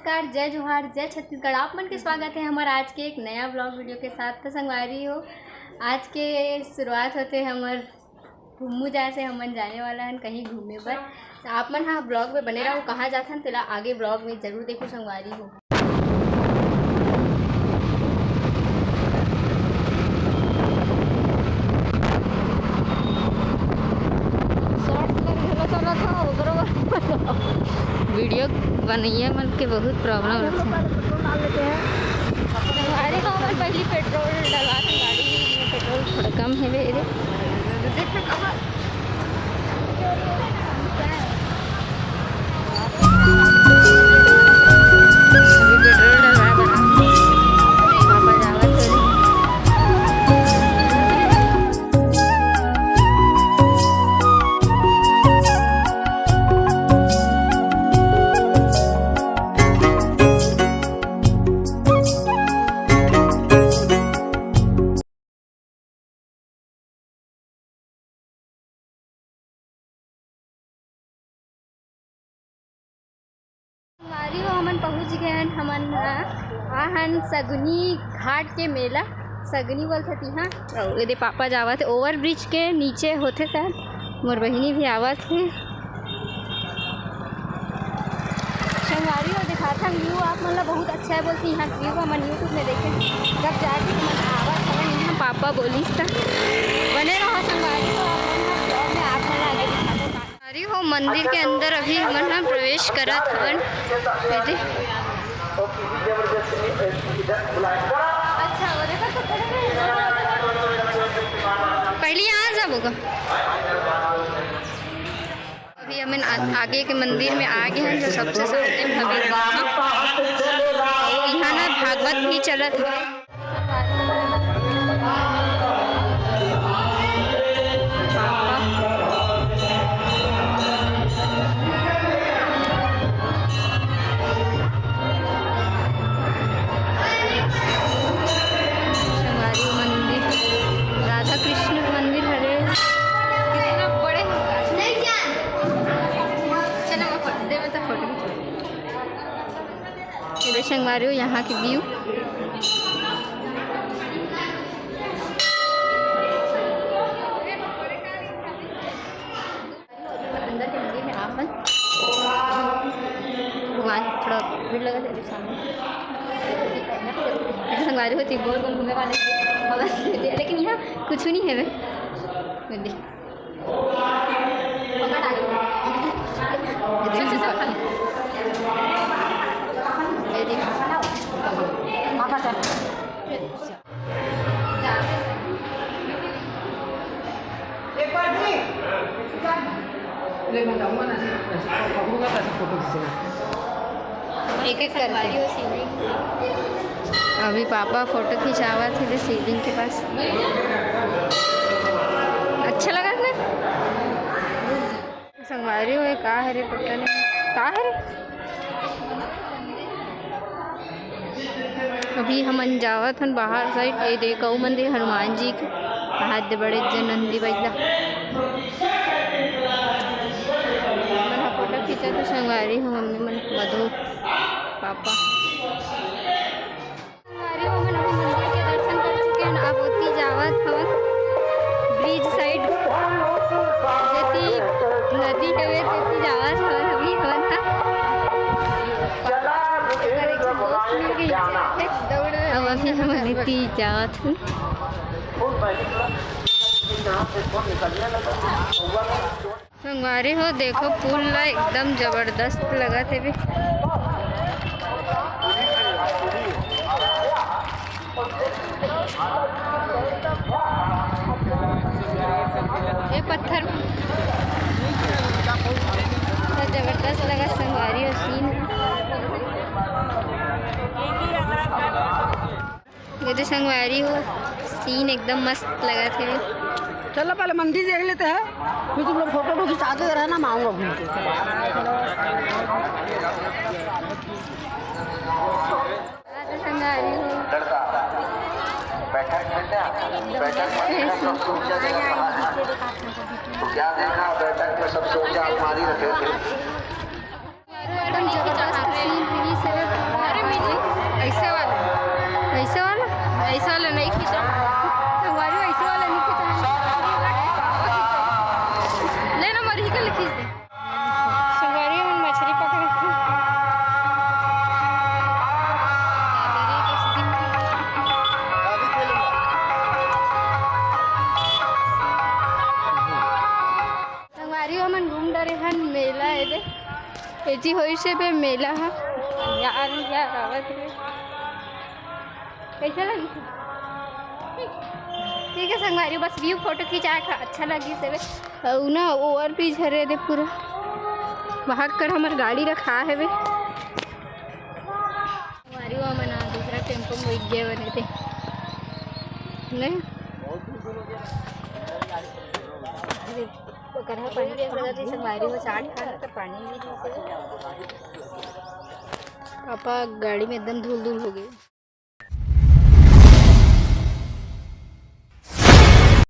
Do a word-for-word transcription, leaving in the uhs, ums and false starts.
नमस्कार, जय जोहार, जय छत्तीसगढ़। आप मन के स्वागत है हमर आज के एक नया vlog video के साथ। तो संगवारी हो, आज के शुरुआत होते हमर घुम्मू जाए से। हमन जाने वाला हन कहीं घूमे बर। तो आप मन हा vlog में बने रहो, कहाँ जाथन तेला आगे vlog में जरूर देखो संगवारी हो। Shorts बर घलो चलत हव, ओकरो बर video बनइया मन के बहुत problem रहिथे। अरे हाँ, हमन पहिली petrol डलवात हन गाड़ी में, petrol थोड़ा कम हेवे रे। अभी petrol डलवाए बर आए हन। पापा जावत हे। संगवारी हो, हमन पहुँच गए हन। हमन, अ, आ हन सगुनी घाट के मेला। सगुनी बोलथे तिहा। अउ एदे पापा जावत हे, overbridge के नीचे होथे शायद। मोर बहिनी भी आवत हे। संगवारी हो, दिखाथन view आप मन ला बहुत अच्छा है बोलथे। यहाँ view हमन YouTube में देखे, जब जाके हमन आवत हवन यहाँ पापा बोलिस त। बने रहो संगवारी हो, आप मन ला vlog में आप मन ला आगे दिखाथन। संगवारी हो, मंदिर के अंदर अभी हमन ह प्रवेश करत हवन। एदे। पहली यहाँ जाबो का? अभी हमन आ-, आगे के मंदिर में आ गए हैं, जो सबसे सामने में हवे वहाँ। और यहाँ ना भागवत भी चलत है। संगवारी मंदिर, राधा कृष्ण के मंदिर हरे। कितना बड़े हैं। चलो, मैं फोटो दे, मैं तो फोटो खींचूं। ये संगवारी हो यहाँ के view। अंदर के मंदिर में आप मन भगवान थोड़ा भीड़ लगा थे सामने। संगवारी होती गोल गोल घूमे वाले भगवान, लेकिन यहाँ कुछ नहीं है। मंदिर एक एक करके। अभी पापा फोटो खिंचावत हे शिवलिंग के पास। अच्छा लगा ना? संगवारी हो, का हरे, पता नहीं का हरे। अभी हमन जावत हन बाहर side। ये देखो मंदिर हनुमान जी के, हाथ दे बड़े जन नंदी बैठा। फोटो खींचा तो संगवारी हो, मम्मी मन, मधु, पापा। संगवारी हो, हमन अभी मंदिर के दर्शन कर चुके हन। अब ओती जावत हवन bridge side, जेती नदी हवे, तेती जावत हवन अभी हमन ह। एक झन दोस्त मिल गई, अब अभी हमन एती जावत हन। संगवारी हो, देखो पुल ला, एकदम जबरदस्त लगत हे बे। ये पत्थर तो जबरदस्त लगा संगवारी हो scene। ये तो संगवारी हो, scene एकदम मस्त लगत हे। चलो पहले मंदिर देख लेते हैं, फिर तुम लोग फोटो को खिंचाते रहना, मैं आऊँगा घूम के। संगवारी हो। लड़का बैठक में क्या? बैठक में सब सोचा जगह कहाँ है? तो क्या देखा बैठक में? सबसे ऊंचा अलमारी रखे थे। एकदम जबरदस्त scene रहिस हे। ऐसे वाला, ऐसे वाला, ऐसे वाला नहीं खींचा। संगवारी, ऐसे वाला नहीं खींचा। ले ना, मरही के ले खींच दे। संगवारी, हमन मछली पकड़त हन। संगवारी, हमन घूम डरे हन मेला एदे। एजी होइस हे बे मेला ह। यार, यार, आवत हे। कैसे लगिस? ठीक हे संगवारी, बस view photo खिंचाए का अच्छा लगिस हे बे। अउ ना, over bridge हरे दे पूरा। वहाँ कर हमर गाड़ी रखा हे बे। संगवारी, वो मन दूसरा टेम्पो में बैठ गए बने थे। नहीं? ओकर ह पानी के जरूरत हे, संगवारी हो चाट खाना त पानी भी दे दे। पापा गाड़ी में एकदम धूल धूल हो गई।